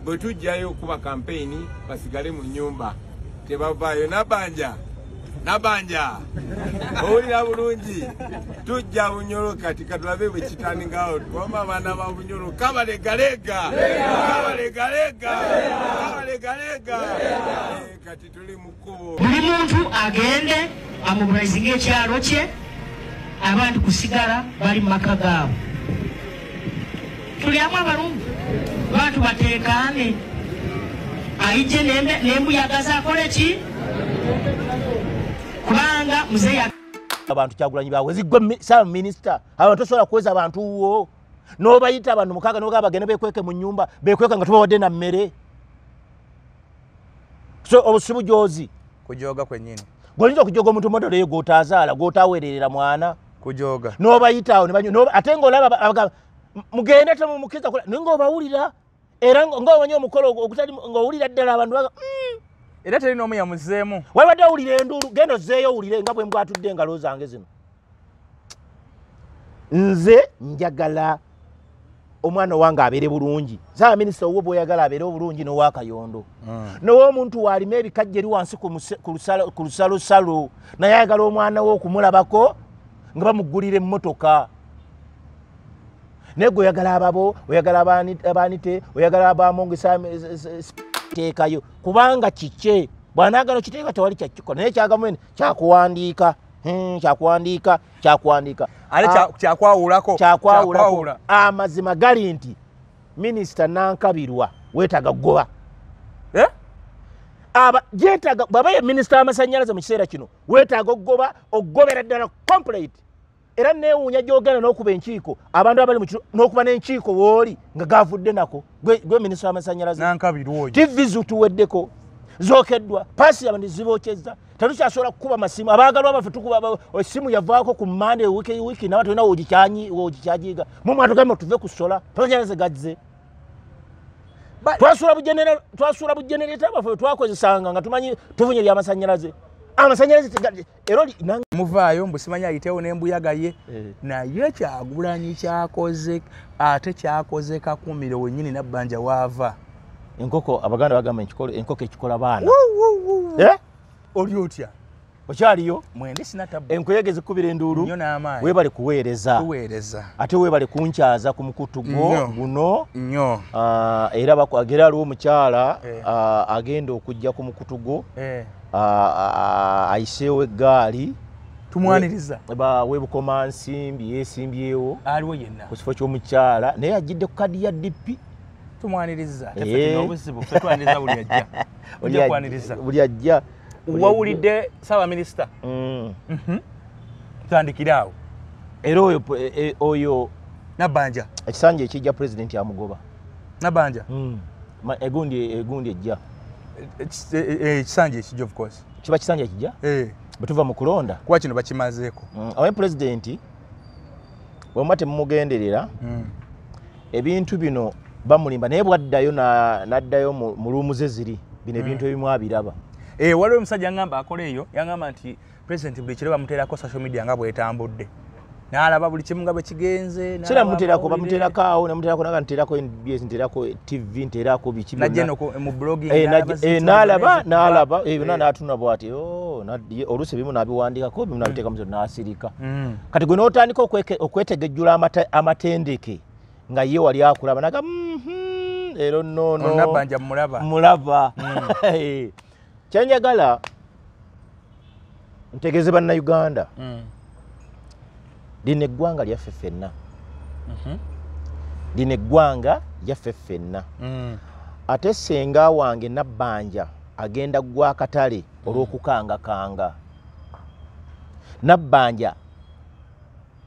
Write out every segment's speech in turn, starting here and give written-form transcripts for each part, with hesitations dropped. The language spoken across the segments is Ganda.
Bwe tujjayo okuba kampeyini basigale mu nnyumba tebavaayo. Nabanja Nabanja owulira bulungi, tujja Bunyoro kati katulabe bwe kitandika out. Wama abaana ba Bunyoro kabalegalega kabalegalega kabalegalega. Kati tuli mu kkubo. Buli muntu agende amobilizinge ekyalo kye, abandi kusigala bali mu maka gaabwe. Tuli amu abalungi, bantu bateekaane, ayije n'embuyaga zaakole ki? Kubanga muzeeyi abantu Kyagulanyi bawe zigwe saba minisita, abantu tosobola kuweza abantu wo n'obayita abantu mukaaga n'ogamba bagende beekweke mu nnyumba, beekweka nga tubawadde na mmere. So obusibu gyozi kujoga kwennyini, gwoyinza okujoga omuntu motoka eyo gw'otaazaala gw'otaweererera mwana kujoga n'obayita awo ate ng'olaba mugende temumukkiriza kola, naye ng'obawulira era ng'omanyi omukolo ogutali ng'owulira ddala abantu baga era teri n'omu yamuzeemu. Wabadde owulira enduulu, genda ozzeeyo owulire nga bwe mbwatudde engalo zange zino. Nze njagala omwana wange abeere bulungi. Saba minisita owwo bw'oyagala abeere obulungi n'owakayondo. N'ow'omuntu w'alima ebikajjo eri wansi ku lusalosalo, naye ayagala omwana we okumulabako nga bamuggulira emmotoka. Naye gwe oyagala ababo, oyagala abanite, oyagala abamongesa teekayo kubanga kikye bw'anaagala okiteeka tewali kyakikola, naye kya gavumenti kyakuwandiika, kyakuwandiika, kyakuwandiika. Ate kyakwawulako, kyakwawulako. Amazima gali nti minisita Nankabirwa weetaaga kugoba. Aba yeetaaga bw'aba ye minisita w'amasannyalaze mu kiseera kino weetaaga okugoba, okugobera ddala complete. Era neewuunya gy'ogenda n'okuba enkiiko abantu abali mu kiro n'okuba n'enkiiko w'oli nga gavudde nako gwe minisita w'amasannyalaze Nankabirwa oyo. TV zituweddeko zookeddwa, paasi abantu zibookyezza, tetukyasobola kukuba masimu. Abaagalwa baffe tukuba essimu yavaako ku Mmande wiiki nawe tolina w'ogikyagiga. Mwe mwatugambye tuve ku sola, amasannyalaze gazze. Twasuula bugenereta bwaffe twakozesanga nga tumanyi tufunye ebyamasannyalaze. Amasannyalaze era oli muvaayo mbu simanyi ayitewo n'embuyaga ye. Naye Kyagulanyi kyakoze ate kyakoze Kakumiro wennyini Nabbanja waava. Enkoko Abaganda bagamba enkoko ekikola baana. Oli otya? Okyaliyo? Mwende sina tabu. Enkuyege zikubira enduulu. Nnyo n'amaanyi. Weebale kuweereza. Kuweereza. Ate weebale kunkyaza ku mukutu gwo guno. Nnyo. Era era aliwo omukyala agenda okujja ku mukutu gwo. Ayiseewo eggaali. Tumwaniriza. Webukomansimbi yeesimbyewo. Aliwo yenna. Ku kifo ky'omukyala naye ajjidde ku kadi ya DP. Tumwaniriza. Teffe obuzibu ffe twaniriza buli ajja. Ojja kwaniriza. Buli ajja. Wawulidde saba minisita. Tutandikire awo. Era oyo Nabbanja. Ekisanja ekijja pulezidenti amugoba. Nabbanja. Egundi ejja. Ekisanja ekijja of course. Kiba kisanja ekijja? Bwe tuva mu kulonda. Kuba kino bakimazeeko. Awe pulezidenti bwe temumugenderera ebintu bino bamulimba naye bwaddayo n'addayo mu luumu ze ziri bino ebintu ebimu abiraba. Waliwo omusajja yangamba akola eyo, yangamba nti pulezidenti buli kiro bamuteerako social media nga bwetambudde. N'alaba buli kimu nga bwe kigenze. Sera muteerako, bamuteerako awo, namuteerako naga nteerako NBS, nteerako TV, nteerako biki byonna. Najja eno mu blogging, n'alaba, n'alaba, byonna n'atunula bw'ati, oluusi ebimu n'abiwandiikako, ebimu n'abiteeka mu n'asirika. Kati gwe n'otandika okwetegejjula amatendeke nga ye wali akulaba naga ero nnono. Nabbanja mulaba. Mulaba. Kyenjagala ntegeeze Bannayuganda. Lino eggwanga lyaffe ffenna. Lino eggwanga lyaffe ffenna. Ate ssenga wange Nabbanja agenda gwa akatale olw'okukangakanga. Nabbanja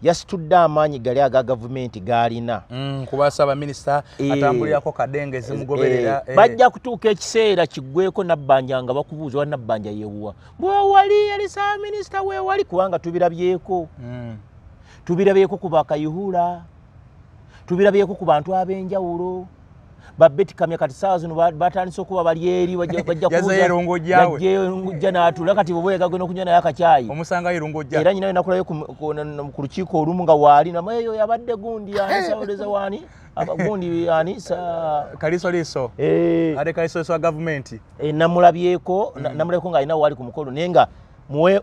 yasitudde amaanyi gali aga gavumenti g'alina. Kuba saba minisita atambulirako kadenge zimugoberera. Bajja kutuuka ekiseera kiggweko Nabbanja nga bakubuuza wa Nabbanja yeewuwa. Bwewali yali saba minisita weewali kubanga tubirabyeko. Tubirabyeko ku bakayihura, tubirabyeko ku bantu ab'enjawulo. Babeti Kamya kati saawa zino batandise okuba bali eri bajja kubuuza n'atuula kati bwe yagagenda okunywa naye akacaayi omusanga Irungojja era nyina nakulayo ku lukiiko olumu nga waali naye yabadde gundi ani sawoleza waani gundi ani sa Kalisoliso ate Kalisoliso wa gavumenti namulabyeko namulabyeko ng'alina waali ku mukolo naye nga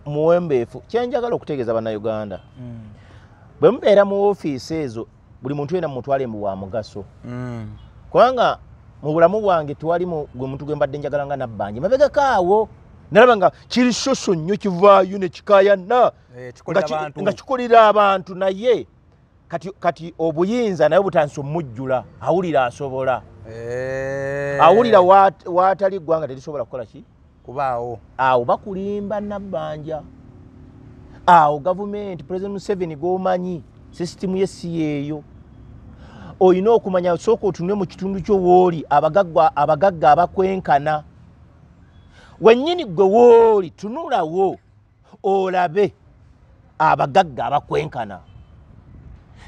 muwembeefu. Kyenjagala okutegeeza Bannayuganda, bwe mubeera mu ofiisi ezo buli muntu yenna mumutwale mbu wa mugaso, kubanga mu bulamu bwange tewali gwe muntu gwe mbadde njagala nga Nabbanja. Mabegako awo nalaba nga kiri soso nnyo kivaayo ne kikaayana nga kikolera abantu, naye kati obuyinza naye butandise omujjula, awulira asobola, awulira waatali ggwanga terisobola kukola ki kubaawo. Awo bakulimba Nabbanja. Awo gavumenti President Museveni gw'omanyi sisitimu ye si yeeyo. Olina okumanya sooka otunule mu kitundu kyo wooli abagagga abakwenkana wennyini gwe wooli, tunulawo olabe abagagga abakwenkana.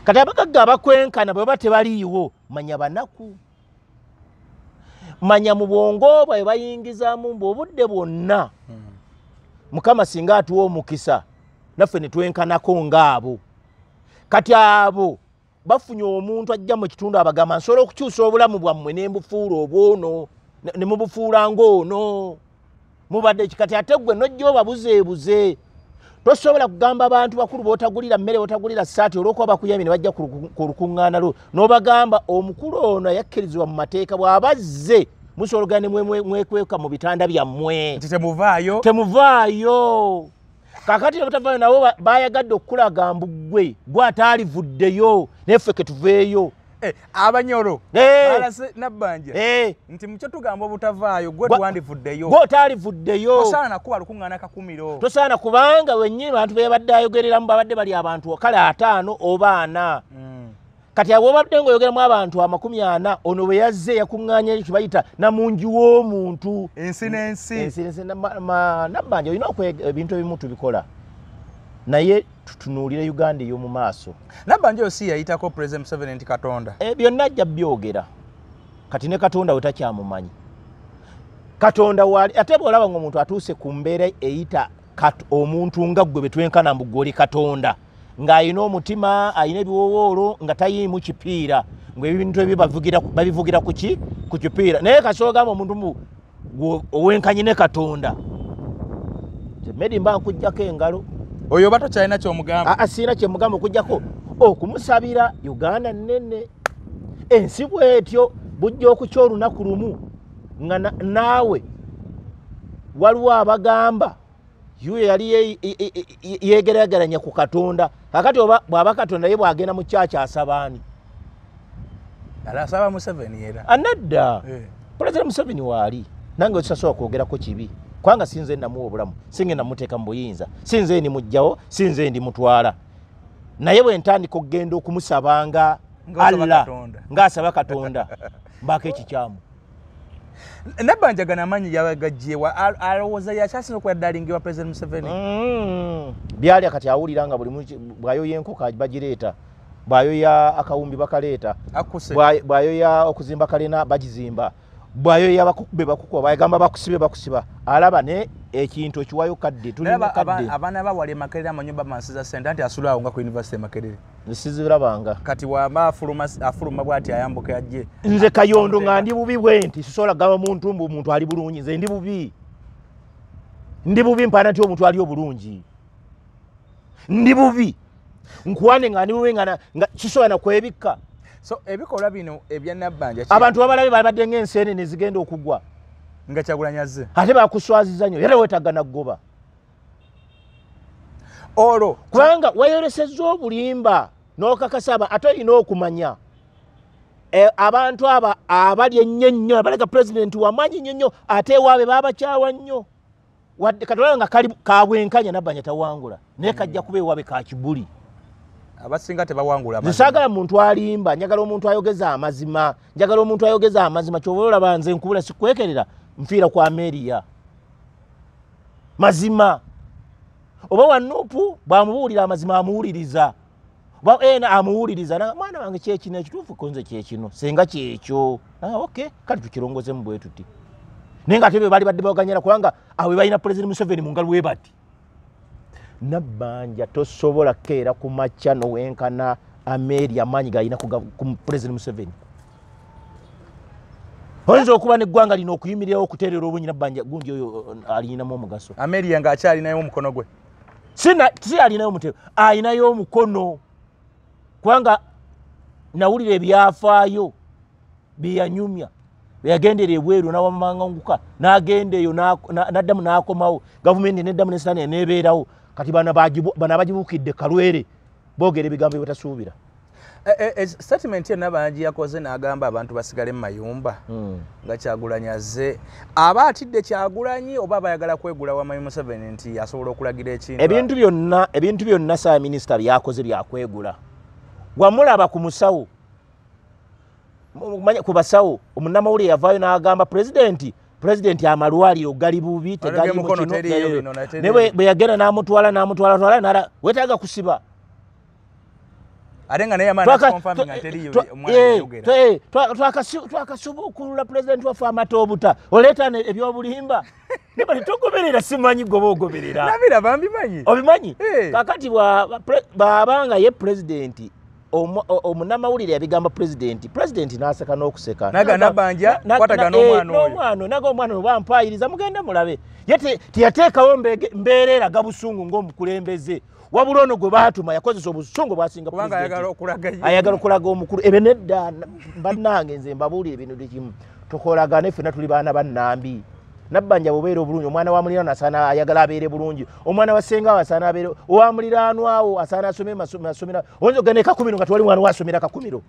Kati abagagga abakwenkana bwe baba tebaliiwo, manya banaku, manya mu bwongo bwabwe bayingizaamu mbu obudde bwonna Mukama singa atuwa omukisa naffe ne twenkanako ng'abo. Kati abo bafunye omuntu ajja mu kitundu abagamba nsobola okukyusa obulamu bwammwe ne mbufuula obwono ne mubufuula ng'ono mubadde ki. Kati ate ggwe n'ojja obabuzeebuze. Tosobola kugamba abantu bakulu b'otagulira mmere b'otagulira ssaati olw'okuba bakuyamye ne bajja ku lukuŋŋaana lwo n'obagamba omukulu ono yakkirizibwa mu mateeka bw'aba azze musobola okugenda ne mwekweka mu bitanda byammwe nti temuvaayo, temuvaayo. Kakati obutavaayo nabo bayagadde okukulaga mbu ggwe gwe ataalivuddeyo naye ffe ke tuveeyo. Abanyoro balase Nabbanja nti mukyo tugamba obutavaayo gwe twandivuddeyo, gwe otaalivuddeyo, tosaana kuba lukuŋŋaana Kakumiro, tosaana kubanga wennyini bantu be babadde ayogereramu babadde bali abantu kale 5 oba 4. Kati abo obadde ng'oyogeramu abantu 40, ono bwe yazze yakuŋŋaanya kye bayita namungi w'omuntu, ensi n'ensi, ensi n'ensi. Nabbanja olina ebintu ebimu tubikola naye tutunuulire Uganda ey'omu maaso. Nabbanja oyo si yayitako President Museveni nti Katonda? Byonna ajja byogera. Kati ne Katonda we takyamumanyi. Katonda waali ate bw'olaba ng'omuntu atuuse ku mbeera eyita omuntu nga ggwe betwenkana mbu ggwe oli Katonda, ng'alina omutima, alina ebiwowoolo, nga tayiimu kipiira, ng'ebintu ebyo babivugira ku ki? Ku kipiira. Naye kasooka gamba omuntu mbu owenkanye ne Katonda, Medi mba nkuggyako engalo. Oyo oba tokyalina ky'omugamba? Siina kyemugamba okuggyako okumusabira. Uganda nnene, ensi bw'etyo bujja okukya olunaku lumu nga naawe waliwo abagamba yuyo yali yeegerageranya ku Katonda. Kakati oba bw'aba Katonda ye bw'agenda mu kyaki asaba ani? Asaba Museveni era. Anadda Pulezidenti Museveni waali nange sisobola kwogerako kibi kubanga sinze namuwa obulamu, singe namuteeka mu buyinza, sinze ndimuggyawo, sinze ndimutwala. Naye bwe ntandika okugenda okumusabanga Allah ng'asaba Katonda mbaako ekikyamu. Nabbanja gano amaanyi yagagyewa, alowooza yakyasinza okuba President Museveni. Byali kati awulira nga buli bw'ayoya enkoko bagireeta, bw'ayoya akawumbi bakaleeta, bw'ayoya okuzimba kalina bagizimba, bw'ayoya bakukube bakukuba, bw'agamba bakusibe bakusiba. Alaba ne ekintu ekiwayo kadde, tulina kadde. Abaana bawali e Makerere amanyumba mansiza ssente anti asula awo nga ku university e Makerere. Sizirabanga. Kati waba afuluma bw'ati ayambuka ajje. Nze Kayondo nga ndi bubi bwe nti sisobola kugamba muntu mbu omuntu ali bulungi, nze ndi bubi. Ndi bubi mpaana nti omuntu ali obulungi. Ndi bubi. Nkuwane nga ndi bubi nga sisobola na kwebikka. So ebikolwa bino ebya Nabbanja abantu babalabe babadde ng'enseenene zigenda okugwa nga Kyagulanyi azze, ate bakuswaziza nnyo era weetaaga naggoba olwo kubanga weeyoresezza obulimba n'okakasa. Ate olina okumanya abantu aba abali ennyo ennyo abalega pulezidenti wamaanyi nnyo nnyo ate ewaabwe baabakyawa nnyo. Wadde katolaba nga kali kabwenkanya Nabbanja tawangula naye kajja kuba ewaabwe ka kibuli. Abasinga tebawangula. Nsaagala muntu alimba, njagala omuntu ayogeza amazima, njagala omuntu ayogeza amazima. Ky'oba olaba nze nkubula sikwekerera, nfiira ku Ameria mazima. Oba wa Nupu bw'amubuulira amazima amuwuliriza, Ba amuwuliriza mwana wange kyekino ekituufu konze kyekino senga kyekyo. Okay, kati tukirongozemu bwe tuti. Naye nga ate be bali badde baganyira kubanga awe balina President Museveni mu ngalo we bati. Nabbanja tosobola keera ku makya nowenkana Ameri amaanyi galina ku President Museveni. Oyinza okuba n'eggwanga lino okuyimirirawo okuteerera obunyi Nabbanja gundi oyo alinamu omugaso. Ameri nga akyalinayo omukono gwe. Si alinayo omutego, alinayo omukono. Kubanga nawulira ebyafaayo bye yanyumya. Yagendera ebweru n'awamanganguka n'agenda eyo n'addamu n'akomawo gavumenti n'eddamu n'esitaani n'ebeerawo. Kati bano abagibuukidde Kalwere boogera ebigambo bye batasuubira. Statement ye Nabbanja yakoze n'agamba abantu basigale mu mayumba nga Kyagulanyi azze. Aba atidde Kyagulanyi oba abayagala kwegula wa Museveni nti asobola okulagira ekintu. Ebintu byonna Ssaabaminisita byakoze byakwegula. Wamulaba ku musawo, ku basawo, omunnamawulire yavaayo n'agamba pulezidenti amalwaliro gali bubi tegali mu kino. Naye bwe yagenda n'amutwala n'amutwala weetaaga kusiba. Ate nga naye amaanyi confirming nga teriiyo omwana yayogera. Twakasubuukulula pulezidenti waffe amata obuta oleeta ebyobulimba. Naye togoberera simanyi gwe ogoberera. Nabiraba mbimanyi. Obimanyi? Kakati bw'abanga ye pulezidenti omunnamawulire yabigamba pulezidenti, pulezidenti n'aseka n'okuseka. Naga Nabbanja kwatagana omwana oyo. N'omwana naga omwana oyo bampaayiriza mugende mulabe. Ye teyateekawo mbeera eraga busungu ng'omukulembeze. Wabula ono gwe baatuma yakozesa obusungu bwasinga pulezidenti. Ayagala okulaga omukulu. Ebyo nedda bannange nze mbabuulira ebintu kimu. Tukolagane ffenna tuli baana ba Nnambi. Nabbanja bw'obeera obulungi omwana wa muliraanwa asaana ayagala abeere bulungi. Omwana wa ssenga we asaana abeere, owa muliraanwa wo asaana asome masomero. Oyinza okugenda e Kakumiro nga tewali mwana we asomera Kakumiro.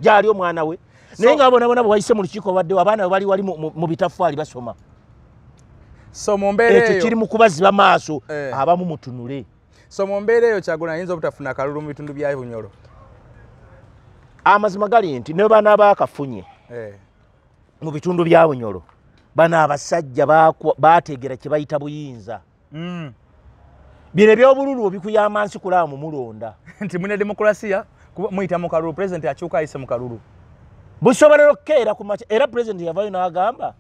Gy'ali omwana we. Naye nga bona bwe wayise mu lukiiko obaddewo abaana bwe bali wali mu bitafaali basoma. So mu mbeera eyo ekyo kiri mu kubaziba maaso abamu mutunule. So mu mbeera eyo Kyagulanyi ayinza obutafuna akalulu mu bitundu bya Bunyoro. Amazima gali nti ne bano abaakafunye mu bitundu bya Bunyoro bano abasajja baategeera kye bayita buyinza. Bino ebyobululu obikuyamba nsi kulaba mu mulonda. Nti muna demokulasiya muyita mu kalulu, pulezidenti akyuka ayise mu kalulu. Busobola okukeera ku makya era pulezidenti yavaayo n'agamba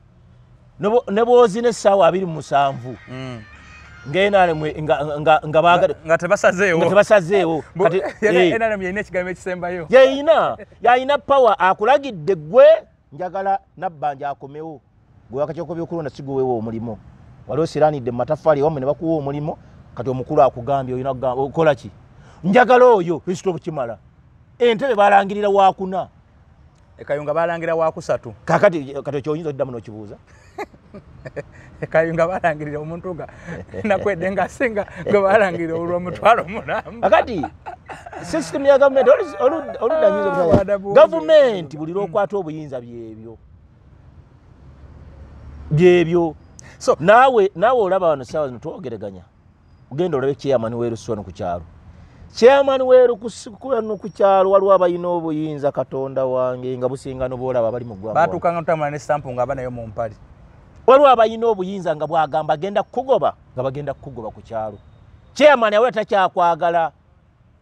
ne bw'ozina essaawa 27 nga nga tebasazeewo. Nga tebasazeewo. Kati NRM yalina ekigambo ekisembayo. Yalina power akulagidde ggwe njagala Nabbanja akomewo. Gwe wakakiiko by'okulonda si gwe weewa omulimu. Wali osiraanidde mu mataffaali ewammwe ne bakuwa omulimu kati omukulu akugambye olina okola ki? Njagala oyo kristo bukimala. Entebe balangirira waakuna. E Kayunga balangira waakusatu. Kakati kati ekyo oyinza oddamu n'okibuuza? E Kayunga balangirira omuntu nga nakwedde nga singa gwe balangirira olw'omutwalo mulamba. Kakati system ya gavumenti oludda nyinza gavumenti buli lw'okwata obuyinza byebyo. Byebyo. So naawe olaba wano ssaawa zino twogereganya. Ogenda olabe chairman w'erusi wano ku kyalo. Chairman w'erusi wano ku kyalo waliwo abalina obuyinza Katonda wange nga businga n'obwolaba abali mu ggwanga. Baatuukanga n'otambula ne stampu nga banayo mu mpale. Waliwo abalina obuyinza nga bw'agamba agenda kukugoba nga bagenda kukugoba ku kyalo. Chairman awula takyakwagala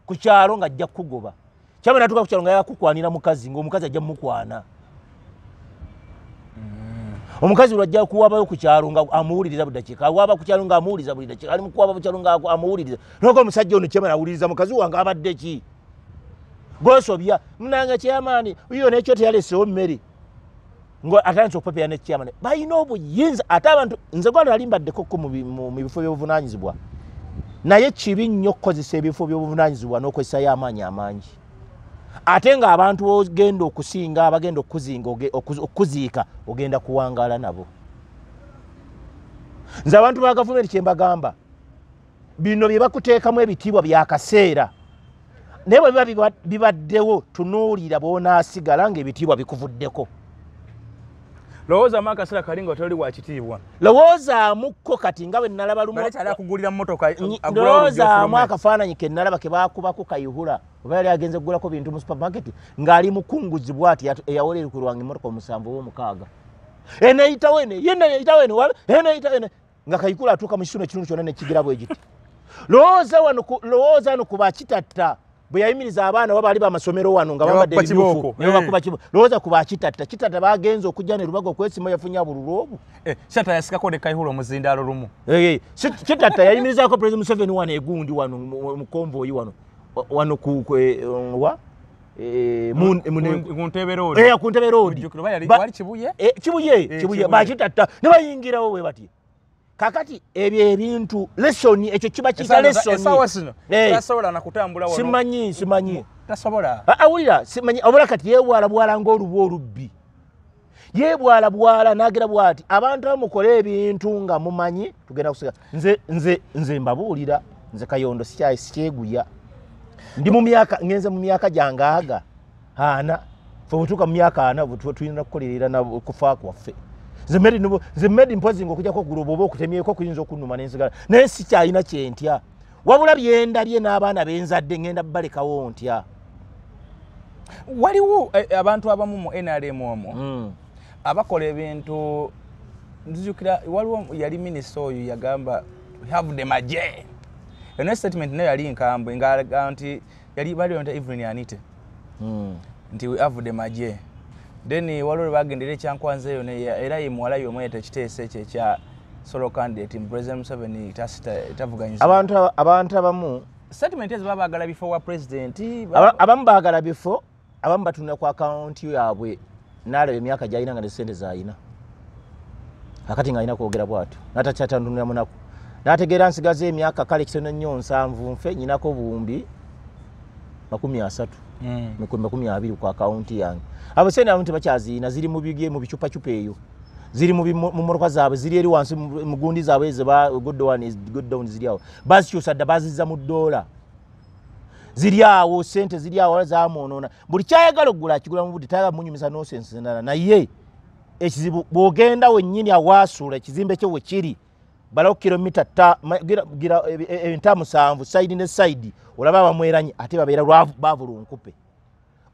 ku kyalo ng'ajja kukugoba. Chairman atuuka ku kyalo nga yakukwanira mukazi ng'omukazi ajja mukwana. Omukazi lwajja kuwabayo ku kyalo nga amuwuliriza buli dakiika, awaba ku kyalo nga amuwuliriza buli dakiika, ali mu kuwaba ku kyalo nga amuwuliriza. N'oga omusajja ono chairman awuliriza mukazi wange abadde ki? Gwosobya munange chairman oyo n'ekyo teyaleesewo mmere. Ngo atandise okupapira ne chairman. Balina obuyinza ate abantu nze gwa nali mbaddeko ko mu bifo by'obuvunaanyizibwa. Naye kibi nnyo okukozesa ebifo by'obuvunaanyizibwa n'okukozesaayo amaanyi amangi. Ate nga abantu ogenda okusinga abagenda okuzinga okuziika ogenda kuwangaala nabo. Nze abantu ba gavumenti kye mbagamba bino bye bakuteekamu ebitiibwa byakaseera. Naye bwe biba bibaddewo tunuulira bw'onaasigala ng'ebitiibwa bikuvuddeko. Lowoozaamu akaseera kali nga toli wa kitiibwa. Lowoozaamuko kati nga bwe nalaba lumu. Baleeta akugulira mmotoka. Lowoozaamu akafaananyi ke nalaba ke baakubako Kayihura. Oba yali agenze kugulako bintu mu supermarket ng'ali mukunguzi bw'ati eyawolera ku lwange emmotoka 7 oba 6. Eneyitawo ene, yenna eyitawo ene, eneyitawo ene. Nga Kayihura atuuka mu kisuno ekitundu kyonna ne kigira bwe giti. Lowooza wano ku bakitatta Bwe yayimiriza abaana babaali b'amasomero wano nga bambadde ebimyufu ne babakuba kibooko. Lowooza ku bakitatta. Kitatta bagenze okujja ne Lubaga okwesima yafunye bululu obwo. Kitatta yasikako ne Kayihura omuzindaalo lumu. Kitatta yayimirizaako President Museveni wano egundi wano mu konvoyi wano. Wano ku wa? Ku Ntebe Road. Ku Ntebe Road. Wali Kibuye? Kibuye. Bakitatta ne bayingirawo bwe bati. Kakati ebyo ebintu lesson ekyo kiba kiyita lesson. Essaawa zino tasobola na kutambula wano. Simanyi. Tasobola. Awulira simanyi obula kati yeebwala bwala ng'olubwa olubbi. Yeebwala bwala n'agira bw'ati abantu abamukola ebintu nga mumanyi tugenda kusiga. Nze mbabuulira nze Kayondo sikyeguya. Ndi mu myaka ngenze mu myaka gyange aga ana ffe bwe tuuka mu myaka 40 tulina kukolerera na kufa kwaffe. Nze medi mpozi ng'okujjako okugulu bw'oba okutemyeko kuyinza okunnuma n'ensigala naye sikyalina kyentya. Wabula byendabye n'abaana benzadde ngenda balekawo ntya. Waliwo abantu abamu mu NRM omwo abakola ebintu. Nzijukira waliwo yali minisita oyo yagamba we have the maje. Eno statement nayo yali nkambwe ng'alaga nti yali bali nti Evelyn Anite nti we have the maje. Then waliwo bagendera ekyankwanza eyo era ye muwala y'omu ekiteeso ekyo ekya solo candidate President Museveni tavuganyizibwa. Abantu abamu statement ezo baba baagala bifo wa president. Abamu baagala bifo, abamu batunula ku akawunti yaabwe n'alaba emyaka gy'alina nga ne ssente z'alina. Akati ng'alina kwogera bw'atyo n'atakyatantunula munaku n'ategeera nsigaza emyaka kale kitono nnyo 70 nfe nnyinako buwumbi 30 20 ku akawunti yange. Abo sente abamu tebakyaziina ziri mu bige mu bicupacupa eyo ziri mu mmotoka zaabwe ziri eri wansi mu gundi zaabwe ze ba good down ziri awo bazikyusa dda bazizza mu ddoola ziri awo sente ziri awo zamwonoona. Buli kyayagala okugula akigula mu budde tayagala munyumisa nonsense endala. Naye ekizibu bw'ogenda wennyini awaasuula ekizimbe kye we kiri balawo kilomita 7 sayidi ne sayidi olaba abamweranye ate babeera baavu lunkupe.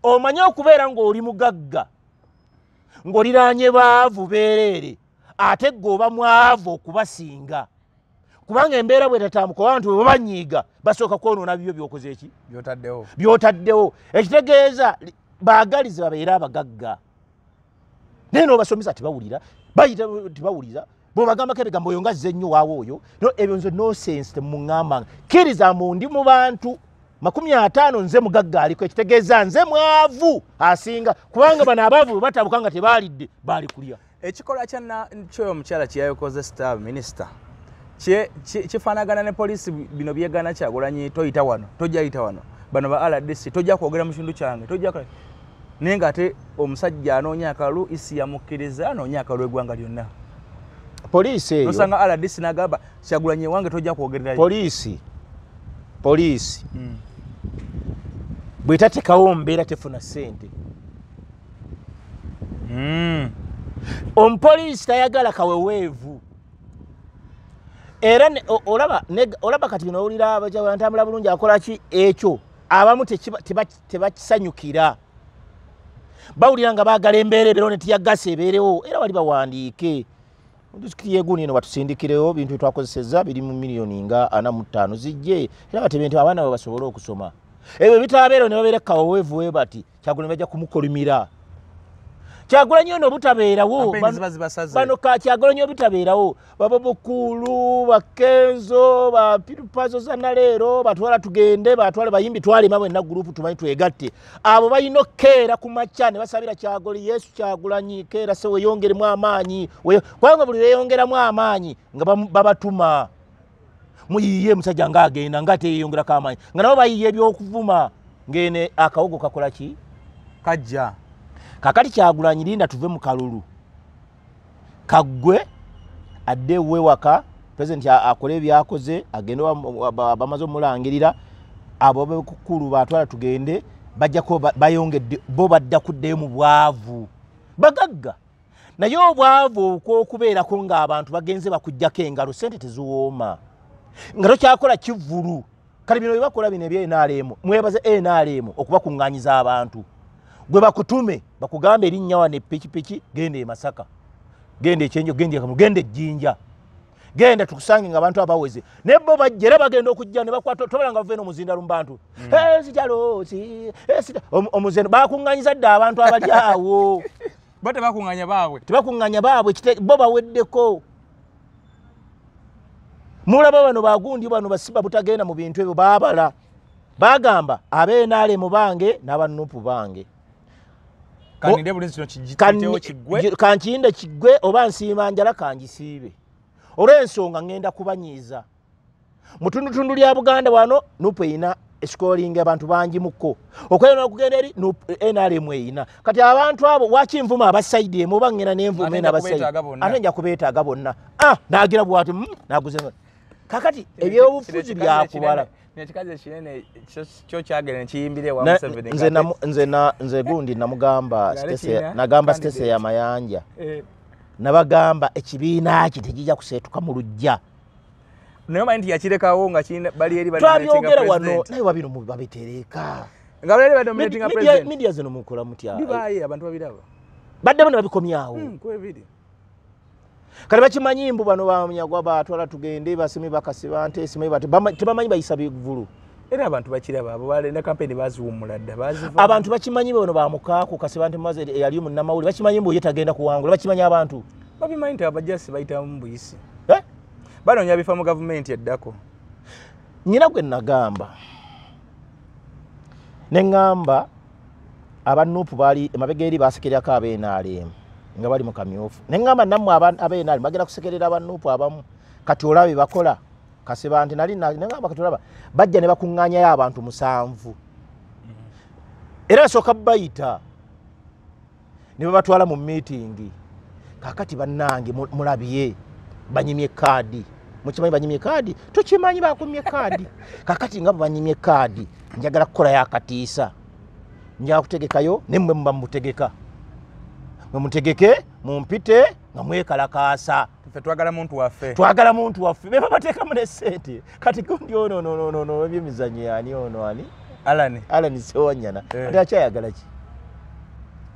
Omanye okubeera ng'oli mugagga ng'oliraanye baavu beereere ate gwe oba mwavu okubasinga kubanga embeera bw'etatambukwa abantu bwe babanyiiga basooka kwonoona bibyo by'okoze eki by'otaddewo. Ekitegeeza baagalize babeere abagagga naye n'obasomesa tebawulira bayita tebawulira bw'obagambako ebigambo oyo nga azze nnyo waawo oyo ebyo nze nonsense temuŋŋambanga. Kkiriza mbu ndi mu bantu 50 nze mugagga aliko ekitegeeza nze mwavu asinga kubanga bano abaavu bwe batabuka nga tebaalidde baali kulya. Ekikolwa kyoyo omukyala kye yayokoze star minisita kifaanagana ne poliisi bino byegaana Kyagulanyi toyita wano tojja yita wano bano ba RDC tojja kwogera mu kitundu kyange tojja naye ng'ate omusajja anoonya akalulu isi yamukkiriza anoonya akalulu eggwanga lyonna. Poliisi eyo nosanga RDC n'agamba Kyagulanyi wange tojja kwogererayo. Poliisi bw'etatekawo mbeera tefuna ssente. Omupoliisi tayagala kaweweevu. Era olaba kati bino owulira ntambula bulungi akola ki ekyo abamu tebakisanyukira bawulira nga baagala embeera ebeerewo ne tiyagasa ebeerewo era bali bawandiike disitulikiti y'egundi eno batusindikirewo bintu byetwakozesezza biri mu miliyoni nga 45 zijje era batebe nti abaana bwe basobole okusoma. Ebyo bitaabeerewo ne babeera kaweweevu we bati Kyagulanyi bajja kumukolimira. Kyagulanyi ono obutabeerawo bano ka Kyagulanyi obutabeerawo baba Bukulu Bakenzo bapirupazo zanaleero batwala tugende batwale bayimbi twalema bwenna gurupu tumanyi twegatte. Abo balina okkeera ku makya ne basabira Kyagulanyi Yesu Kyagulanyi keera se weeyongeremu amaanyi kubanga buli weeyongeramu amaanyi nga babatuma muyiye musajja ng'agenda nga teyeeyongerako amaanyi nga nabo bayiye ebyokuvuma ng'ene akawogo kakola ki kajja. Kakati Kyagulanyi linda tuve mu kalulu kaggwe adde ewe waka president akole byakoze agende bamaze omulangirira abo ab'ekukulu batwala tugende bajjako bayongedde bo badda kuddayo mu bwavu bagagga. Naye obwavu okw'okubeerako ng'abantu bagenze bakuggyako engalo ssente teziwooma nga tokyakola kivvulu. Kale bino bye bakola bino ebya NRM mwebaze NRM okubakuŋŋaanyiza abantu gwe bakutume bakugambe erinnya wano epikipiki genda e Masaka genda e Kyenjo genda e Kamulu genda e Jjinja Genda tukusange nga abantu abaweze. Naye bo bajja era bagenda okujja ne bakwata tobala nga bava eno omuzinda mu bantu. Sitalo omuzinda bakuŋŋanyiza dda abantu abali awo. Bo tebakuŋŋanya baabwe. Tebakuŋŋanya baabwe, bo baweddeko. Mulaba bano bagundi bano basiba butagenda mu bintu ebyo baabala. Bagamba ab'NRM bange n'abanupu bange. Kaninde bulinzi kino kigitewo kiggwe. Kankiyinde kiggwe oba nsiima njala kangisiibe. Olw'ensonga ngenda kubanyiiza. Mu ttundutundu lya Buganda wano NUP eyina esikolinga abantu bangi mukko. Okwenda okugenda eri NUP NRM eyina. Kati abantu abo waki nvuma abasaidi emu oba ngenda n'envuma eno abasaidi. Ate nja kubeetaaga bonna. Naagira bw'ati naaguze. Kakati ebyobufuzi byakubala. Ekikazi ekinene kyo kyagenda ne kiyimbira ewa Museveni. Nze gundi namugamba nagamba Stacey ya Mayanja. Nabagamba ekibiina ki tekijja kuseetuka mu luggya. Naye omanyi nti yakirekawo nga bali eri twabyogerera wano naye wabino babitereeka. Nga bali eri badominatinga president. Media zino mukola mutya? Bibaayo abantu babiraba. Baddemu ne babikomyawo. Kwebiri. Kale bakimanyi mbu bano bamunyagwa batwala tugende basime bakasiba nte sime tebamanyi bayisa bivulu. Era abantu bakiraba abo balenda campaign baziwummula dda baziva. Abantu bakimanyi bano bamukaako kasiba nte maze eyali munnamawulire bakimanyi mbu ye tagenda kuwangula bakimanyi abantu. Babimanyi nti abajasi bayitamu mu buyisi. Banoonya bifa mu gavumenti eddako. Nnyina gwe nagamba ne ŋŋamba aba NUP baali emabega eri basekererako ab'NRM nga bali mu kamyufu. Ne ŋŋamba nammwe ab'NRM bagenda kusekerera aba NUP abamu kati olabe bakola kasiba nti nali ne ŋŋamba kati olaba bajja ne bakuŋŋaanyayo abantu 7. Era basooka bayita ne babatwala mu meeting. Kaakati bannange mulabye banyimye kaadi. Mukimanyi banyimye kaadi? Tukimanyi bakumye kaadi. Kakati nga banyimye kaadi njagala kukolayo akatiisa. Njagala kutegekayo ne mmwe muba mutegeka. Mwe mutegeke mumpite nga mwekalakaasa. Ffe twagala muntu waffe. Twagala muntu waffe. Be babateekamu ne ssente. Kati gundi ono no ebyemizannyo ani ono ani? Alan. Alan Ssewanyana. Ate akyayagala ki?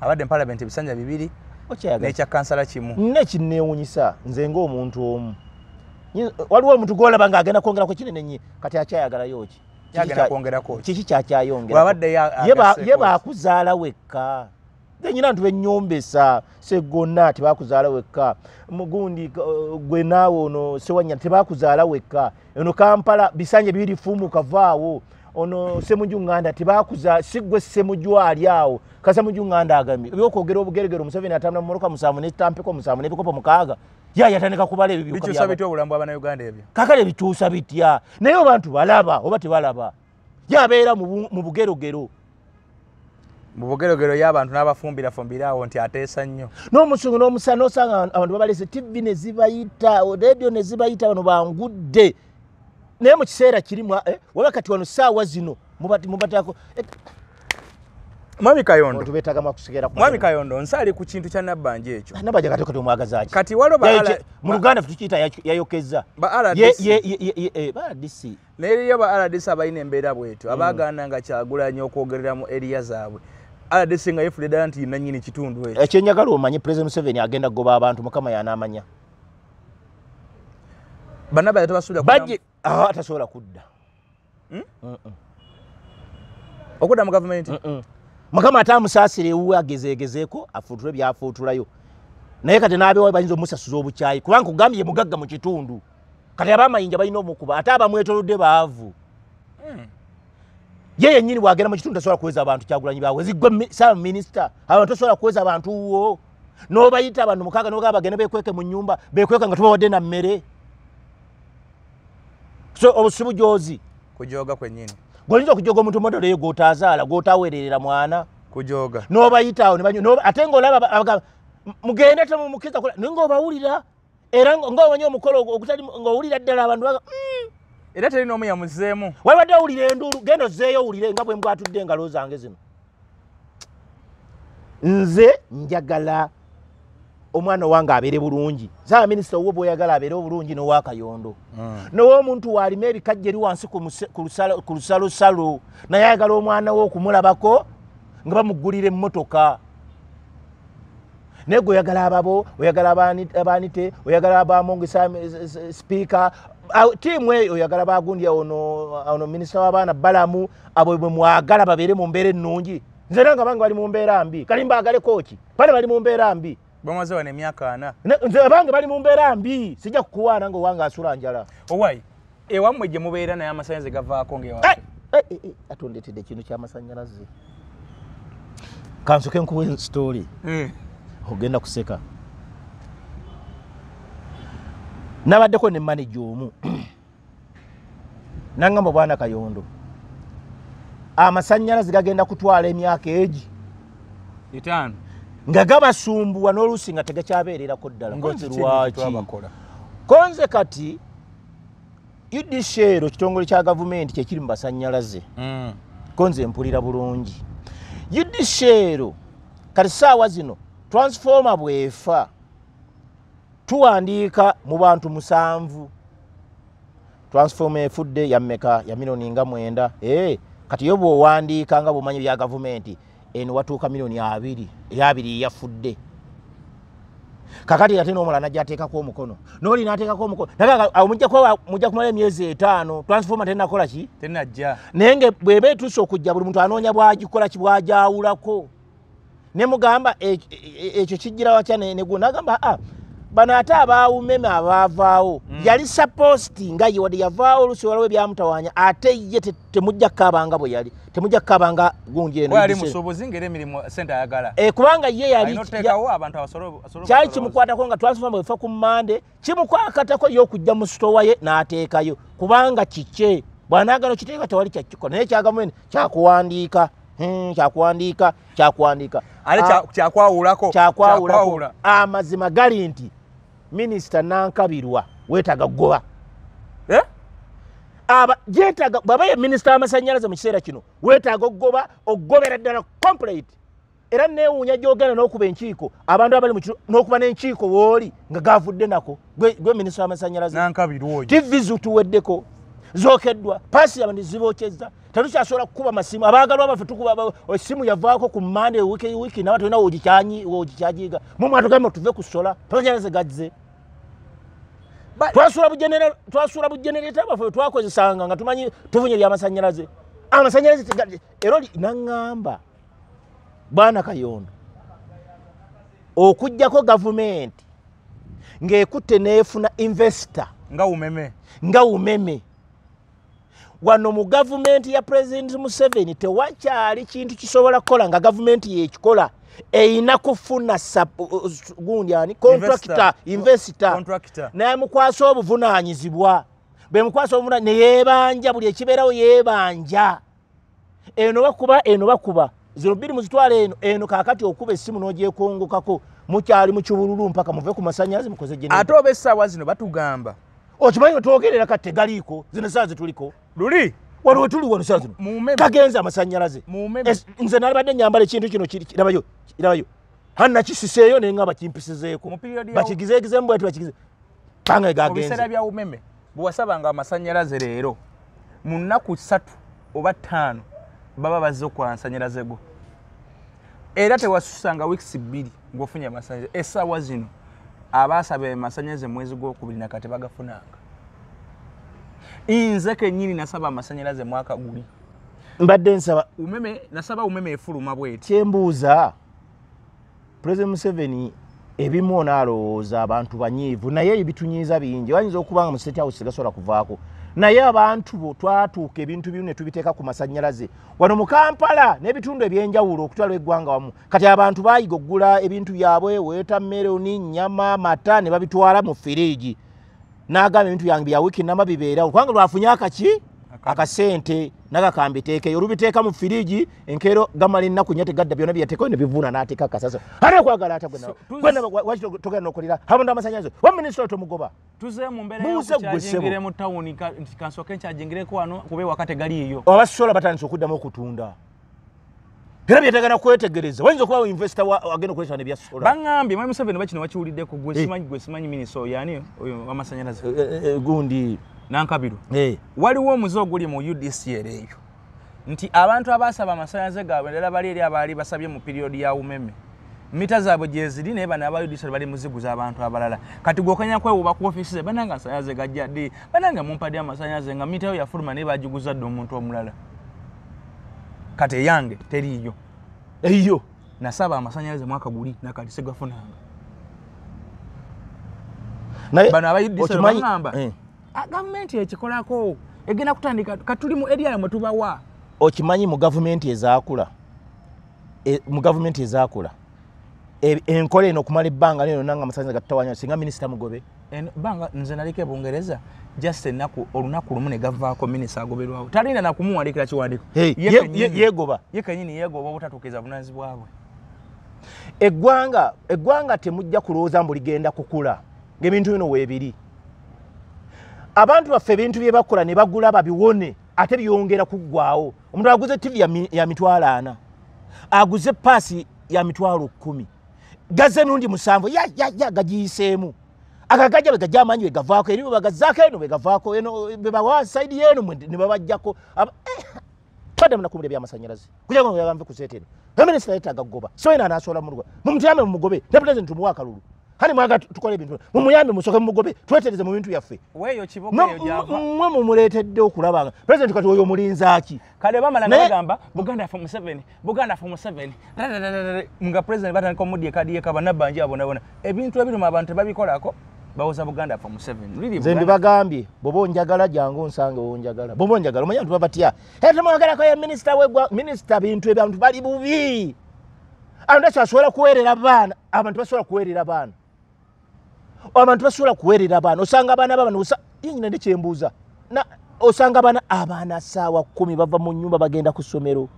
Abadde mu parliament ebisanja 2. N'ekya kansala kimu. Nina kinneewuunyisa nze ng'omuntu omu. Waliwo omuntu gw'olaba ng'agenda kwongerako kinene nnyo kati akyayagalayo ki? Yagenda kwongerako ki? Kiki kyakyayongera? Ye baakuzaala wekka. Nze nnyina ntu bennyombesa Ssegonna tebakuzaala wekka. Mugundi gwe naawe ono Ssewanyana tebakuzaala wekka. Eno Kampala bisanja 2 fuumuka vaawo. Ono Ssemujju Nganda tebakuzaala si gwe Ssemujju ali awo. Kasemujju Nganda agambye ebyokwogera obugeregere Museveni atambula mu mmotoka 7 n'etampeko 7 n'ebikopo 6. Ya yatandika kubala ebyo byokka. Bikyusa bitya obulamu bw'Abannayuganda ebyo? Kakale bikyusa bitya? Naye abantu balaba oba tebalaba? Yabeera mu bugerogero. Mu bugerogero y'abantu n'abafumbirafumbira awo nti ateesa nnyo. N'omusungu n'omusana osanga abantu babalese TV ne zibayita, radio ne zibayita bano bangudde. Naye mu kiseera kirimu waba kati wano ssaawa zino mubatako. Mwami Kayondo. Mwami Kayondo nsaali ku kintu kya Nabbanja ekyo. Nabbanja kati kati omwagaza ki? Kati waliwo mu Luganda ffe tukiyita yayokezza. Ba RDC. Ba RDC. Naye eriyo ba RDC abalina embeera bw'etyo abaagaana nga Kyagulanyi okwogerera mu area zaabwe. RDC nga yeefudde ddala nti nannyini kitundu ekyo. Ekyenjagala omanye President Museveni agenda kugoba abantu Mukama y'anaamanya. Bannabanja tebasuubira Bajje tasobola kudda. Okudda mu gavumenti? Mukama ate amusaasire ewuwe agezeegezeeko afuutule by'afuutulayo. Naye kati n'abeewa bayinza omusasuza obukyayi kubanga kugambye ye mugagga mu kitundu. Kati ab'amayinja balina omukuba ate abamwetoolodde baavu. Ye yennyini bw'agenda mu kitundu tasobola kuweza abantu Kyagulanyi baaweze. Ggwe ssaabaminisita abantu tosobola kuweza abantu wo. N'obayita abantu 6 n'ogamba bagende beekweke mu nnyumba beekweka nga tubawadde na mmere. So obusibu gy'ozi. Kujooga kwennyini. Gwoyinza okujoga omuntu modolo eyo gw'otaazaala gw'otaweererera mwana. Kujoga. N'obayita awo ne banywa ate ng'olaba mugende temumukkiriza kukola naye ng'obawulira era ng'omanyi omukolo ogutali ng'owulira ddala abantu baga Era teri n'omu yamuzeemu. Wabadde owulira enduulu genda ozzeeyo owulire nga bwe mbwatudde engalo zange zino. Nze njagala omwana wange abeere bulungi. Ssaabaminisita owuwo bw'oyagala abeere obulungi n'owa Kayondo. N'ow'omuntu w'alima ebikajjo eri wansi ku lusalosalo naye ayagala omwana we okumulabako nga bamugulira emmotoka. Naye gwe oyagala ababo, oyagala abanite, oyagala abamongisa speaker tiimu eyo, oyagala bagundi ono minisita w'abaana Balamu, abo bwe mwagala babeere mu mbeera ennungi. Nze nange abange bali mu mbeera mbi, kali mbaagaleko ki? Bale bali mu mbeera mbi. Bamaze wano emyaka 4. Nze abange bali mu mbeera mbi, sijja kukuwaana nga owange asula njala. Owai, ewammwe gye mubeera naye amasannyalaze gavaako ng'ewaffe. Atondetedde ekintu ky'amasannyalaze. Kansoke nkuwe story. Ogenda kuseka. Nabaddeko ne manager omu. Nangamba bwana Kayondo, amasannyalaze gagenda kutwala emyaka egi 5 nga gabasumbuwa n'oluusi nga tegakyabeererako ddala. Konze lwaki? Konze kati UDC kitongole kya gavumenti kyekiri mu masannyalaze. Konze mpulira bulungi. UDC kati ssaawa zino transformer bw'efa tuwandiika mu bantu 7. Transformer efudde ya mmeka? Ya milioni nga 9. Kati yo bw'owandiika nga bw'omanyi bya gavumenti eno watuuka milioni 2, eyabiri yafudde. Kakati ate n'omulala najja ateekako omukono, n'oli n'ateekako omukono, awo mujja kumala emyezi 5 transformer tennakola ki? Tennajja. Naye nga bw'eba etuuse okujja buli muntu anoonya bw'agikola ki, bw'agyawulako. Ne mugamba ekyo kijjira watya ne n'agamba bano ate abaawumeme abaavaawo yali supposed nga ye wadde yavaawo oluusi waliwo ebyamutawaanya, ate ye temujja kukaabanga bwe yali, temujja kukaabanga gundi eno. Yali musuubuzi ng'era emirimu ssente ayagala. Kubanga ye yali kyali kimukwatako nga transformer bw'efa ku Mmande, kimukwakatako ye okujja mu sitowa ye n'ateekayo, kubanga kikye bw'anaagala okiteeka tewali kyakikola. Naye ekya gavumenti kyakuwandiika, kyakuwandiika, kyakuwandiika. Ate kyakwawulako, kyakwawulako. Amazima gali nti Minisita Nankabirwa weetaaga kugoba. Yeetaaga bw'aba ye minisita w'amasannyalaze mu kiseera kino, weetaaga okugoba, okugobera ddala complete. Era neewuunya gy'ogenda n'okuba enkiiko, abantu abali mu kiro n'okuba n'enkiiko w'oli nga gavudde nako, gwe minisita w'amasannyalaze. Nankabirwa oyo. TV zituweddeko, zookeddwa, paasi abantu zibokyezza, tetukyasobola kukuba masimu. Abaagalwa baffe tukuba essimu yavaako ku Mmande wiiki nawe tolina w'ogikyagiga. Mwe mwatugamba tuve ku sola, amasannyalaze gazze. Twasuula bugenereta bwaffe twakozesanga nga tumanyi tufunye by'amasannyalaze. Amasannyalaze era oli naŋŋamba Bwana Kayondo, okuggyako gavumenti ng'ekutte n'efuna investor nga umeme. Wano mu gavumenti ya President Museveni tewakyali kintu kisobola kukola nga gavumenti yekikola, eyina kufuna gundi ani contractor, investor naye mukwasa obuvunaanyizibwa, bwe mukwasa obuvunaanyizibwa ne yeebanja buli ekibeerawo yeebanja. Eno bakuba, eno bakuba, zino 2 muzitwala eno, eno kaakati okuba essimu n'ogyekongokako mukyali mu kibululu mpaka muve ku masannyalaze mukoze generator. Ate oba essaawa zino batugamba okimanyi wetwogerera kati tegaliiko, zino essaawa zetuliko luli wano wetuli wano essaawa zino kagenze amasannyalaze. Nze nalibadde nyambala ekintu kino kirabayo, kirabayo hanna kisiseeyo naye nga bakimpisizeeko, bakigizeegizemu bwati bakigize panga gagenze. Mu biseera bya umeme bwe wasabanga amasannyalaze leero mu nnaku 3 oba 5 baba bazze okukola amasannyalaze go, era tewasusanga wiiki 2 ng'ofunye amasannyalaze. Essaawa zino abaasaba amasannyalaze mwezi gwokubiri nakati bagafunanga. Nze kennyini nasaba amasannyalaze mwaka guli. Mbadde nsaba umeme, nasaba umeme efuluma bweti. Kyembuuza President Museveni ebimu onaalowooza abantu banyiivu, naye ebitunyiiza bingi. Bayinza okuba nga mu State House tegasobola kuvaako, naye abantu bo twatuuka ebintu bimu ne tubiteeka ku masannyalaze wano mu Kampala n'ebitundu ebyenjawulo okutwala eggwanga wamu. Kati abantu baayiga okugula ebintu byabwe, weetameroni, nnyama, mata ne babitwala mu firiigi. N'agamba ebintu byange bya wiiki nnamba bibeerawo, kubanga lwafunye akaki akasente n'akakambiteekeyo, olubiteeka mu firiigi enkeero gamala ennaku 4 tegadda, byonna byeyateekayo ne bivuna n'ateeka akasasa. Ate okwagala ate gwena lwaki togenda n'okolera abantu amasannyalaze? Wa minisita tomugoba. Tuze mu mbeera y'okukyajingire mu tawuni, nti kansooke nkyajingireko wano kuba ewaka tegaliiyo. Abasola batandise okuddamu okutunda. Era byetagana kwetegereza. Wayinza okuba investor agenda okuleeta ne bya sola. Baŋŋambye Mwami Museveni bakino wakiwuliddeko, gwe simanyi minisita oyo ani oyo w'amasannyalaze? Gundi Nankabirwa. Waliwo omuze oguli mu UDCL eyo nti abantu abaasaba amasannyalaze gaabwe ddala bali eri abaali basabye mu piriyodi ya umeme Mita zaabwe gyeziri naye bano aba UDC bali muziguza abantu abalala. Kati gwokanya kwewuba ku office bananga amasanyalaze gajja ddi, bananga mumpadde amasanyalaze nga mita yo yafuluma naye bagiguza dda omuntu omulala. Kati eyange teriiyo. Eyo nasaba amasanyalaze mwaka guli nakati sigafunanga. Naye bano aba UDC bagamba gavumenti ekikolako egenda kutandika katuli mu area yamwe tubawa. Okimanyi mu gavumenti ezaakula enkola eno okumala ebbanga lino nanga amasanyalaze gatutawanya singa minisita mugobe. Ebbanga nze naliko e Bungereza just ennaku olunaku lumu ne gavaako minisita agoberwawo talina nakumuwandiikira kiwandiiko. Yeegoba ye kennyini yeegoba obutatuukiriza buvunaanyizibwa bwe. Eggwanga temujja kulowooza mbu ligenda kukula ng'ebintu bino weebiri. Abantu baffe ebintu bye bakola ne bagula babiwone ate byongera kuggwawo. Omuntu aguze TV ya 400,000, aguze paasi ya 10,000, gaze emirundi 7 ya gagiyiseemu. Akagajja bwe gajja amaanyi bwe gavaako eri bwe bagazaako eno bwe gavaako eno bwe bawa sayidi eno ne babajjako. Twadde munakumira ebyamasannyalaze kugira ngo yagamve ku seete eno. Minisita yeetaaga kugoba so yena anaasobola muluga mumutuyambe mumugobe ne pulezidenti tumuwe akalulu. Hani mwaga tukole ebintu mumuyambe musooke mumugobe twetereze mu bintu byaffe. Weeyo Kiboga eyo gyava mmwe mumuleetedde okulaba nga pulezidenti kati oyo omulinza ki? Kale bamala nga bagamba Buganda for Museveni, Buganda for Museveni nga pulezidenti batandika omudya ekadi yekaba nabbanja abonabona ebintu ebiruma abantu tebabikolako bawoza Buganda for Museveni. Nze mbibagambye bw'oba onjagala jangu onsange wonjagala bw'oba onjagala omanyi abantu babatya temwagalako ya minisita w'eggwanga. Minisita bintu ebyo abantu bali bubi. Abantu basobola kuweerera baana, abantu basobola kuweerera baana, abantu basobola kuweerera baana. Osanga abaana babano nyina ndi kyembuuza osanga abaana 10:00 bava mu nnyumba bagenda ku ssomero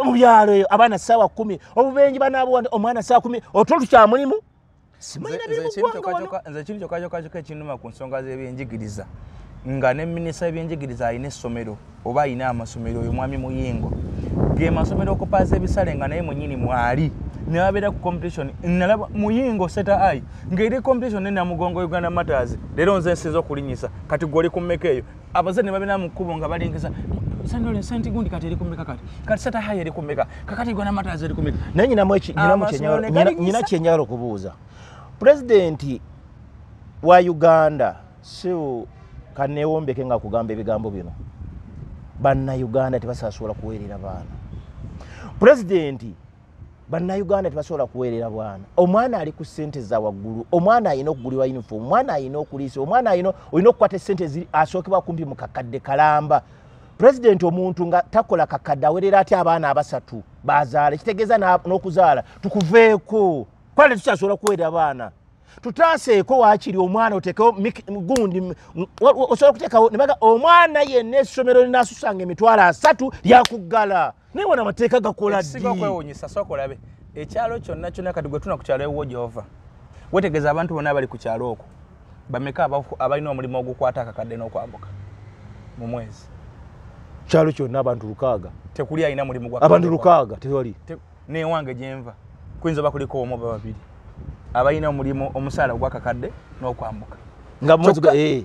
mu byalo eyo abaana 10:00 obubenje banaabo omwana 10:00 otwo kya mulimu. Nze ekintu kyokka kyokka kyokka ekinnuma ku nsonga z'ebyenjigiriza nga ne minisita w'ebyenjigiriza alina essomero oba alina amasomero oyo mwami Muyingo ge masomero okupaaza ebisale nga naye mwennyini mwali ne babeera ku competition. Nalaba Muyingo Seta Ai ng'eri competition ne Namugongo Uganda Matters leero nze nsinza okulinnyisa kati gwe oli ku mmeka eyo abazadde ne babeera mu kkubo nga balingiza sandole senti gundi kati eri ku mmeka kati Seta Ai eri ku mmeka kakati Uganda Matters eri ku mmeka. Naye nyina kyenjagala okubuuza pulezidenti wa Uganda si kaneewombeke nga kugamba ebigambo bino bannayuganda tebasobola kuweerera baana. Pulezidenti bannayuganda tebasobola kuweerera baana. Omwana ali ku ssente za waggulu, omwana alina okugulirwa uniform, omwana alina okuliisa, omwana alina okukwata essente asookebwa kumpi mu kakadde kalamba. Pulezidenti omuntu nga takola kakadde aweerera atya abaana abasatu bazaala ekitegeeza n'okuzaala tukuveeko kwale tukyasobola kuweerera baana. Tutaaseeko waakiri omwana oteekewo gundi osobola okuteekawo ne baga omwana yenna essomero linaasusanga 30,000 lyakuggala. Naye wano amateeka gakola ddi? Ekisinga okwewuunyisa sooka olabe ekyalo kyonna kyonna kati gwe tuna ku kyalo ewuwo gy'ova weetegereza abantu bonna abali ku kyalo okwo bameka abalina omulimu ogukwata akakadde n'okwambuka mu mwezi? Kyalo kyonna abantu 6 tekuli alina mulimu gwa abantu 6 tewali. N'ewange gye nva kuyinza oba kuliko omu oba babiri abalina omulimu omusaala ogwakakadde n'okwambuka nga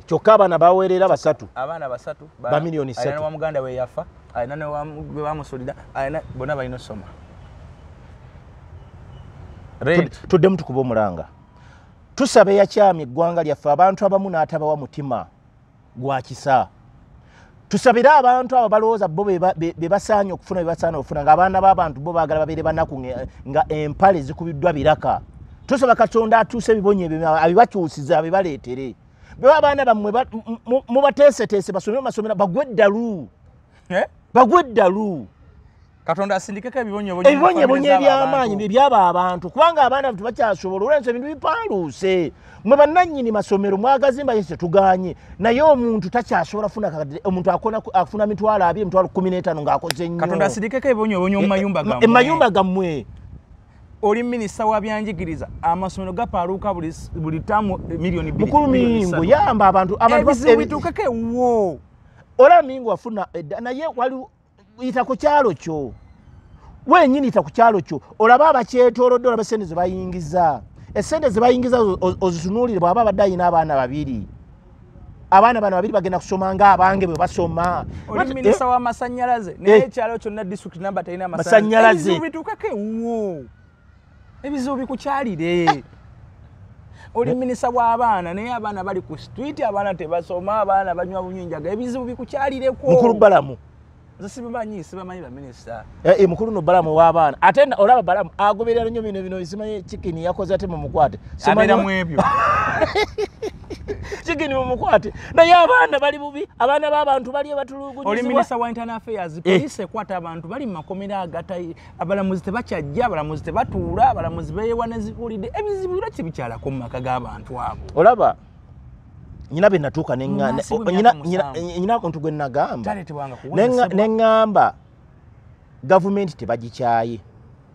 kyokka abaana baweerera basatu abaana basatu ba 3 million. Alina wa muganda we yafa, alina ne gwe bamusulira, alina bonna balina osoma. Tuddemu tukuba omulanga tusaba eyakyamya eggwanga lyaffe abantu abamu n'atabawa mutima gwa kisa. Tusabire abantu abo balowooza bo be basaanye okufuna bye basaana okufuna ng'abaana b'abantu bo baagala babeere banaku nga empale zikubiddwa biraka. Tusaba Katonda atuuse ebibonye ebyo abibakyusize abibaleetere. Bwe abaana bammwe mubateeseteese basome mu masomero bagwe eddalu. Bagwe eddalu. Katonda asindikeko ebibonyobonyo ebibonyobonyo eby'amaanyi ebyaba abantu kubanga abaana tebakyasobola olw'ensonga ebintu bipaaluuse. Mwe bannannyini masomero mwagazimba ye tetuganye naye omuntu takyasobola kufuna kakadde omuntu afuna 20,000 15,000 ng'akoze nnyo. Katonda asindikeko ebibonyobonyo mu mayumba gammwe. Emayumba gammwe. Oli minisita wa byanjigiriza amasomero gapaaluuka buli ttaamu 2 million. Mukulu Muyingo yamba abantu ebizibu bituukeko ewuwo. Olaba Muyingo afuna naye wali yita ku kyalo kyo wenyini yita ku kyalo kyo olaba abakyetoolodde olaba essente ze bayingiza essente ze bayingiza ozitunuulire bw'aba abadde alina abaana babiri abaana bano babiri bagenda kusoma ng'abange bwe basoma. Oli minisita w'amasannyalaze naye ekyalo kyonna district number terina masannyalaze. Ebizibu bituukeko ewuwo. Ebizibu bikukyalire. Oli minisita w'abaana naye abaana bali ku street, abaana tebasoma, abaana banywa bunyinjaga, ebizibu bikukyalireko. Mukulu Balamu. Nze sibamanyi baminisita. Mukulu no Balamu w'abaana. Ate olaba Balamu agoberera nnyo bino simanyi chicken yakoze ate mumukwate. Abeera mu ebyo. Chicken mumukwate. Naye abaana bali bubi, abaana b'abantu bali batulugunyizibwa. Oli minisita wa internal affairs, police ekwata abantu bali mu makomera agatayi, abalamuzi tebakyajja, abalamuzi tebatuula, abalamuzi beewa ne ziwulidde. Ebizibu lwaki bikyalako mu maka g'abantu abo? Olaba nyina be natuuka nyina omuntu gwe nagamba ne ŋŋamba gavumenti tebagikyaye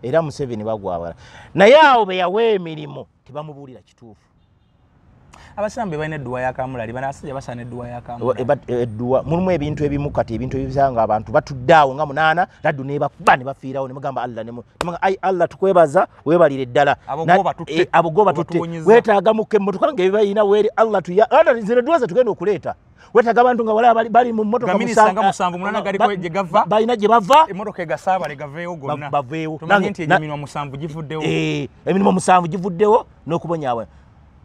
era Museveni bagwabala, naye awo be yawa emirimu tebamubuulira kituufu. Abasiraamu be balina edduwa ya kamulali, bano abasajja basaana edduwa ya kamulali. Edduwa mulimu ebintu ebimu kati ebintu ebisanga abantu batudde awo nga 8 laddu ne bakuba ne bafiirawo ne mugamba Allah ne mugamba ai Allah tukwebaza weebalire ddala. Abo go batutte weetaaga mukke emmotoka nga ebibalina weeri Allah tuya zino edduwa ze tugenda okuleeta. Weetaaga abantu nga wala bali mu mmotoka musanvu munaana galiko gye gava, balina gye bava, emmotoka egasaabale gaveewo gonna baveewo. Tumanye nti emirimu 7 givuddewo. Emirimu 7 givuddewo n'okubonyaabona.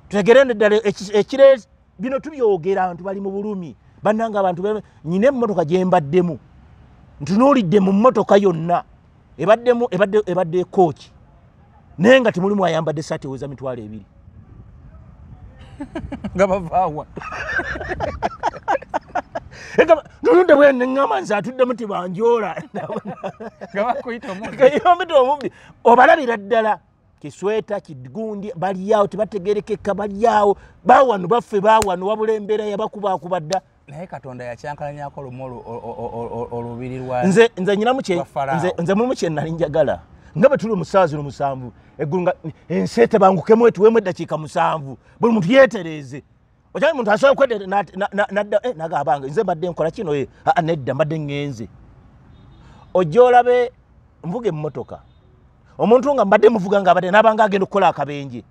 Tutegerende ddala ekire bino tubyogera abantu bali mu bulumi bannanga abantu nyina emmotoka gye mbaddemu ntunuulidde mu mmotoka yonna ebaddemu ebadde kooki naye nga temulimu ayambadde essaati eweza 20,000 nga bavaawa. Ntunudde bwe neŋŋamba nze atuddemu tibanjoola nga bakuyita omubbi obalabira ddala kisweta kigundi bali awo tebategerekeka bali awo bawano baffe bawano wabula embeera yabakubakuba dda. Naye Katonda yakyankalanyako lumu olubiri lwa nze nze mulimu kye nali njagala nga bwe tuli mu ssaawa zino 7 eggulu nga ensi etebangukemu etuweemu eddakiika 7 buli muntu yeetereeze. Okyali muntu asobola okwedda nadda nagamba nze mbadde nkola kino nedda mbadde ŋŋenze. Ojja olabe nvuga emmotoka omuntu nga mbadde muvuga nga abadde n'abanga agenda okukola akabenje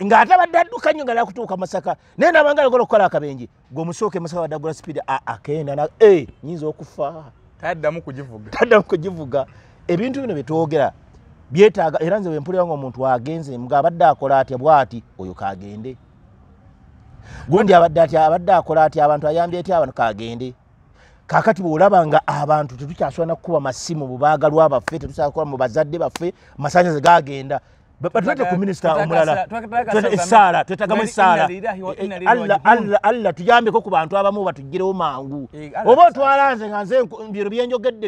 ng'ate abadde adduka nnyo nga nakutuuka Masaka naye n'abanga ayagala okukola akabenje gwe omusooka e Masaka badde agula sipiidi akenda nnyinza okufa taddamu kugivuga. Ebintu bino bye twogera byetaaga era nze bwe mpulira ng'omuntu agenze ng'abadde akola atya bw'ati oyo kagende, gundi abadde atya abadde akola atya abantu ayambye atya abantu kagende. Kakati bw'olaba nga abantu tetukyasobola kukuba masimu bubaagalwa baffe, tetusobola mu bazadde baffe, amasannyalaze gagenda. Batulete ku minisita omulala essaala, twetagamu essaala. Allah tuyambeko ku bantu abamu batugirewo mangu. Oba otwala nze nga nze biro byenjogedde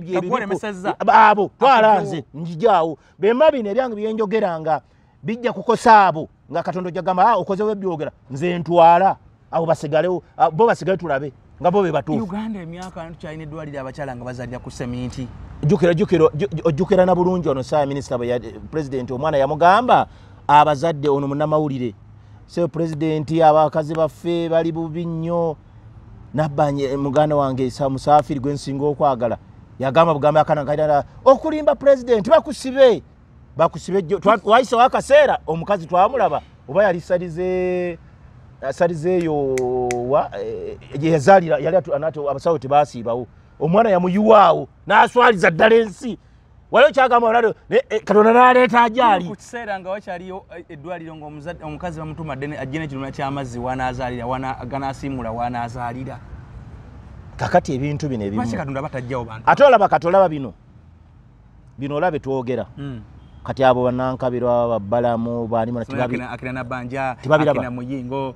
abo twala nze njijaawo bemma bino ebyange byenjogera nga bijja kukosa abo nga Katonda ojja gamba okozewo ebyogera nze ntwala abo basigalewo, bo basigale tulabe nga bo be batuufu. Uganda emyaka tukyalina eddwaliro abakyala nga bazalira ku seminti. Ojjukira na bulungi ono Ssaabaminisita pulezidenti omwana yamugamba abazadde ono munnamawulire so pulezidenti abakazi baffe bali bubi nnyo nabbanye muganda wange Musaafiri gwe nsinga okwagala yagamba bugamba akana kairala okulimba pulezidenti bakusibe wayisewo akaseera omukazi twamulaba oba yali salizeeyo yazaalira yali abasawo tebasiibawo omwana yamuyiwaawo n'aswaliza ddala ensi. Waliwo kyagamba olalo Katonda n'aleeta ajaali ku kiseera nga wakyaliyo eddwaliro ng'omukazi bamutuma ajje n'ekirumira ky'amazzi wanaazaalira ganaasiimula wanaazaalira. Kakati ebintu bino ebimu lwaki Katonda batajjawo bantu? Ate olaba kati olaba bino olabe twogera kati abo bannankabirwa babbalamu baani tebabiraba bino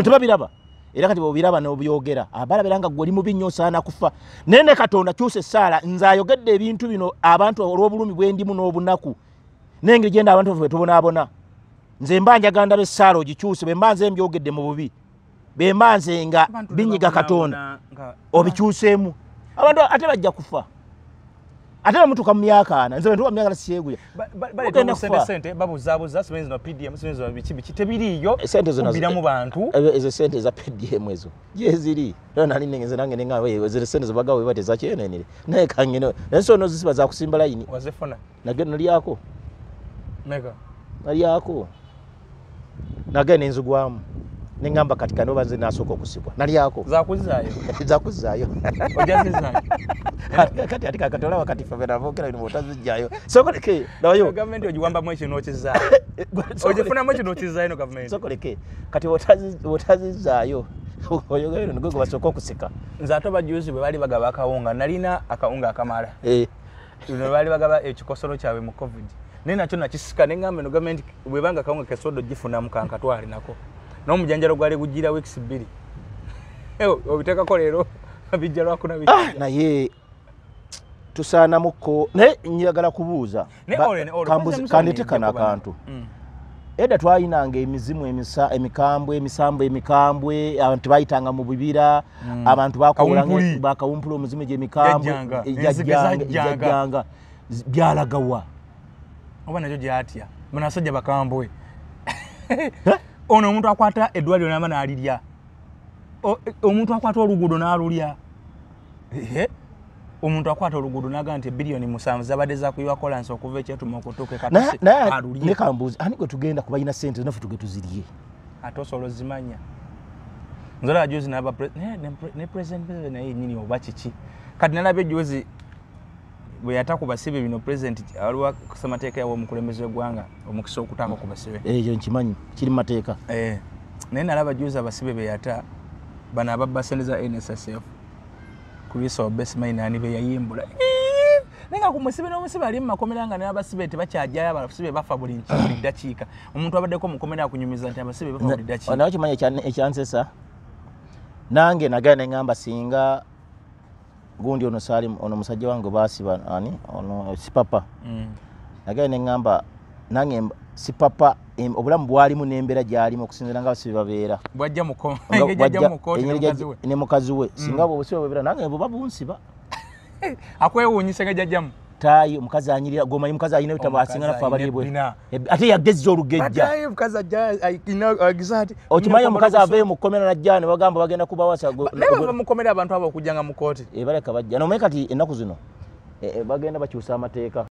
tebabiraba era kati bw'obiraba n'obyogera abalabira nga gwe oli mubi nnyo osaana kufa. Naye ne Katonda kyusa essaala nze ayogedde ebintu bino abantu olw'obulumi bwe ndimu n'obunaku n'engeri gyenda abantu baffe tubonaabona nze mba njagala ndabe essaala ogikyuse bwe mba nze mbyogedde mu bubi bwe mba nze nga binyiga Katonda obikyuseemu abantu ate bajja kufa. Ate bamutuuka mu myaka 40 nze bwe ntuuka mu myaka syeguya baleeta sente babuzaabuza simanyi zino PDM simanyi zino biki biki tebiriiyo kubiramu bantu. Ezo sente za PDM ezo gyeziri era nali nengeze nange nenga ezo sente zebagawa beba tezakyenenere naye kangene ensi ono zisiba za kusimba layini wazifuna nagenda nalyako meka nalyako nagenda nenzigwamu Nengamba kati kano banze nasooka okusibwa. Nalyako. Zakuzaayo. Zakuzaayo. Ojazizaayo. Kati ati kakatola wakati fe navookera bino bw'otazijjayo. Sokoleke nayo. Gavumenti ogiwambamu ekyo n'okizaayo. Ogifunamu ekyo n'okizaayo no gavumenti. Sokoleke kati bw'otazizaayo oyogera bino gwe basooka okusika. Nze ate abajuzi bwe baali bagaba akawunga nalina akawunga akamala. Bino baali bagaba ekikosolo kyabwe mu COVID. Naye nakyo nakisika ne ngamba eno gavumenti bw'ebanga akawunga kesodo gifunamu kankatwale nako. N'omujanjalo gwali gujjira weeks 2. Obiteekako leero bijja lwakuna bijja. Naye tusaanamuko naye njagala kubuuza. Kandete kano akantu. Edda twayinanga emizimu emikambwe emisambo emikambwe abantu bayitanga mu bibira abantu bakolanga bakawumpula omuzimu gy'emikambwe ejjajjanga byalagawa. Oba nakyo gyatya bano abasajja bakambwe. Ono omuntu akwata eddwaliro n'aba n'alirya. Omuntu akwata oluguudo n'alulya. Omuntu akwata oluguudo n'agamba nti biliyoni 7 zabadde za kuyiwa kolansi okuva ekyetuma okutuuka e Katosi alulye. Naye kambuuze ani gwe tugenda kuba alina ssente naffe tuge tuzirye? Ate osobola ozimanya. Nze olaba juzi n'aba ne President Museveni naye yennyini oba kiki. Kati nalabye juzi bwe yata ku basibe bino President waliwo ssemateeka yawa omukulembeze w'eggwanga omukisa okutaako ku basibe. Ekyo nkimanyi kiri mu mateeka. Naye nalaba juzi abasibe be yata bano ababba ssente za NSSF Chris Obesmaina ani be yayimbula. Naye nga ku musibe n'omusibe ali mu makomera nga n'abasibe tebakyajjayo abasibe bafa buli ddakiika. Omuntu abaddeko mu kkomera akunyumiza nti abasibe bafa buli ddakiika. Naye okimanyi ekyansesa nange nagenda ne ŋŋamba singa gundi ono Salim ono musajja wange baasiba ani ono Sipapa. Nagenda ne ŋŋamba nange Sipapa obulamu bwalimu n'embeera gy'alimu okusinziira nga abasibe babeera. Bw'ajja mu kkooti ne mukazi we. Singa obusibe bwebeera nange buba bunsiba. Akwewuunyisa nga gy'ajjamu. Taayi omukazi anyirira gwomanyi omukazi alina ebitabo asinga naffe abali ebweru. Ate yagezza olugejja. Okimanyi omukazi aveeyo mu kkomera n'ajja ne bagamba bagenda kubawasa. Naye bava mu kkomera abantu abo okujjanga mu kkooti. Baleka bajja. N'omanyi kati ennaku zino bagenda bakyusa amateeka.